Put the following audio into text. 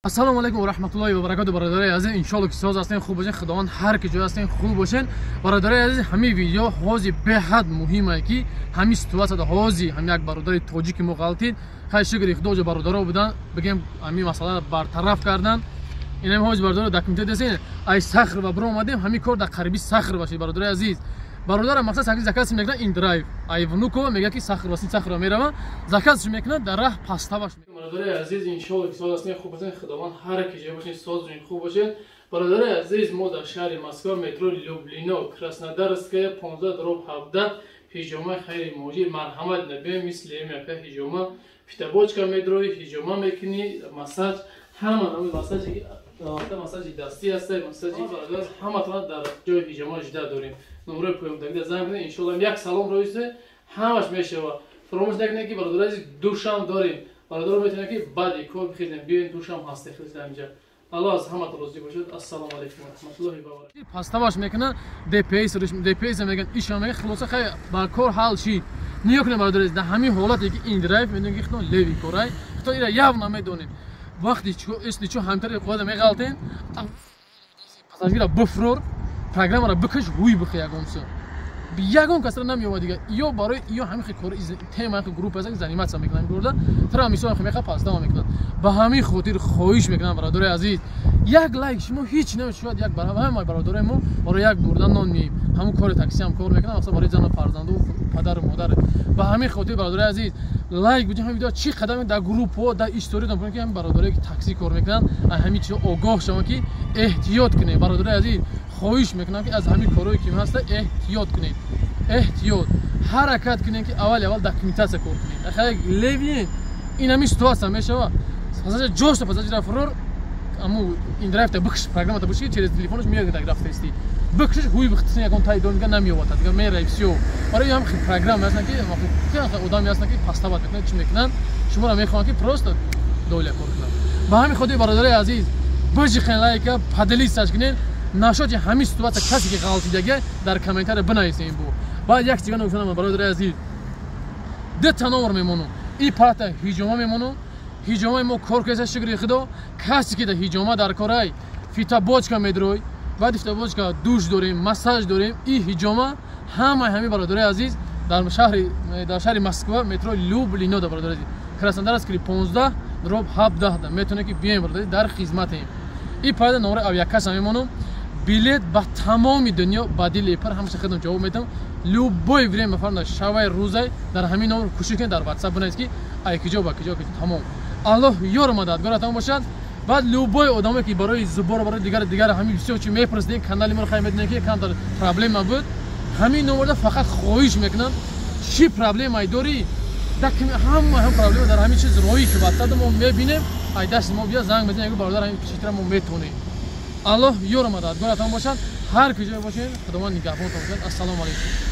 Ассалому алайкум ва раҳматуллоҳи ва баракатуҳ. Бародарои азиз, иншоалло ки соз ҳастем, хуб бошен. Худованд ҳар ки ҷой ҳастем, хуб бошен. Бародарои азиз, ҳамин видео ҳозир беҳад муҳиме, ки ҳамин ситуатсияда ҳозир ҳам як бародари тоҷики мо ғалтид. Хай, шукри Худо, ҷо бародаро будан, бигем, ҳамин масъаларо бартараф кардан. Инам ҳозир бародаро документҳо десен, ай Сахарова биромадем, ҳамин кор дар қариби Сахарова шид. Бародарои азиз, бародарам мақсад саки заказ мекунад, индрайв ай Внуково мега, ки Сахарова, Сахарова мерава, заказ мекунад, дар раҳ паставаш. Бародарои азиз, иншоалло ки соз ҳастем, хуб бошед. Худованд ҳар ки ҷой бошед, соз хуб бошед. Бародарои азиз, мо дар шаҳри Москва, метро Люблино, Краснодарская 15/17, ҳиҷомаи Хайри Муҳоҷир. Марҳамат, набиём, мисли яка ҳиҷома, фитобочка медрои, ҳиҷома мекунӣ, массаж, ҳама намуди массажи, массажи дастӣ ҳаста, массажи ҳаматона дар ҷои ҳиҷома жида дорем. Номерои поёмдагида занг бизанед, иншоалло як салом роисе, ҳамаш мешава. Фаромӯш накунед, ки бародари азиз, душам дорем. Бародаро метавонед, ки баъди кор бихезем, биёен, душам ҳаста, хезем инҷа. Аллоҳ аз ҳаматон розӣ бошад. Ассалому алайкум ва раҳматуллоҳи ва баракатуҳ. Паставаш мекунад, ДПС, ДПС меган, иша меган, хулоса, хай, ба кор ҳал шид. Нигоҳ кунед, бародари азиз, дар ҳамин ҳолате ки индрайв медонед, ки худтон левый корай, худтон ира явно медонед. Вақти если чо ҳамтари қуввата меғалтен, пассажира бифрор, программаро бикаш, ҳуй бихе, ягон су ягон касра намеёбад дига. Ё барои ё ҳамин хел кор тема группа аст, заниматься мекунанд, гурда тара мисол меха пасдама мекунанд. Ба ҳамин хотир хоҳиш мекунам, бародари азиз, як лайк шумо ҳеҷ намешавад. Як ҳама бародарои мо барои як бурдан нон меем, ҳамун кори такси ҳам кор мекунам, масалан, барои зану фарзанду падару модар. Ба ҳамин хотир, бародари азиз, лайк буҷа ҳамин видео, чӣ қадам дар группҳо, дар история кунем, ки ҳамин бародарое ки такси кор мекунанд, аз ҳамин чизо огоҳ шаванд, ки эҳтиёт кунем. Бародари азиз, хоҳиш мекунам, ки аз ҳамин корҳое ки ҳаста, эҳтиёт кунед, эҳтиёт ҳаракат кунед, ки аввали аввал документация кор кунед. Ахай левый ин ҳамин ситуация мешава, пассажир ҷошта, пассажира фурор, аму индрайвта бикш, программата бикши, через телефонаш меояд, так рафтаисти, бикшиш, ҳуй бихтиси, ягон тай донга намеёватад, дига мерай, всё. Барои ҳам программа ҳастанд, ки одаме ҳастанд, ки пастават мекунанд, чӣ мекунанд, шуморо мехоҳанд, ки просто доля кор кунанд. Ба ҳамин хотир, бародарои азиз, бижиқен лайка, поделиться кунед. Нашоти ҳамин ситуация касе ки ғалтидага, дар комментария бинависем. Бу баъд як чига нагуфтам, бародарои азиз, дута номер мемонам и парата ҳиҷома мемонам. Ҳиҷомаи мо кор кеса, шукри Худо. Касе ки да ҳиҷома дар корай, фитобочка медрой, баъд фитобочка душ дорем, массаж дорем и ҳиҷома, ҳамаи ҳамин, бародарои азиз, дар шаҳри Москва, метро Люблино да, бародари азиз, Краснодарский 15/17 да метавонед, ки биёем, бародари, дар хизматем. И пайда номраи авиакасса мемонам. Билет ба тамоми дунё ба дили пар ҳамаша хидм ҷавоб медиҳам. Любой время, фармда, шавай, рӯзай, дар ҳамин номер кӯшиш кунед, дар Ватсап бинавис, ки ай киҷо ба киҷо. Тамом, Аллоҳ ёру мададгоратон бошад. Баъд любой одаме ки барои зуборо, барои дигар дигар ҳамин бисёр чи мепурсидем, канали моро хай медонем, ки камтар проблема буд. Ҳамин номерда фақат хоҳиш мекунам, чӣ проблемае дорӣ, ҳама ҳам проблема дар ҳамин чиз роҳӣ, ки Ватсап мо мебинем, ай дасти мо бия, занг мезанем, бародар, ҳамин читра мо метонем. Аллоҳ ёру мададгоратон бошад. Ҳар куҷое бошед, Худованд нигаҳбонтон бошад. Ассалому алайкум.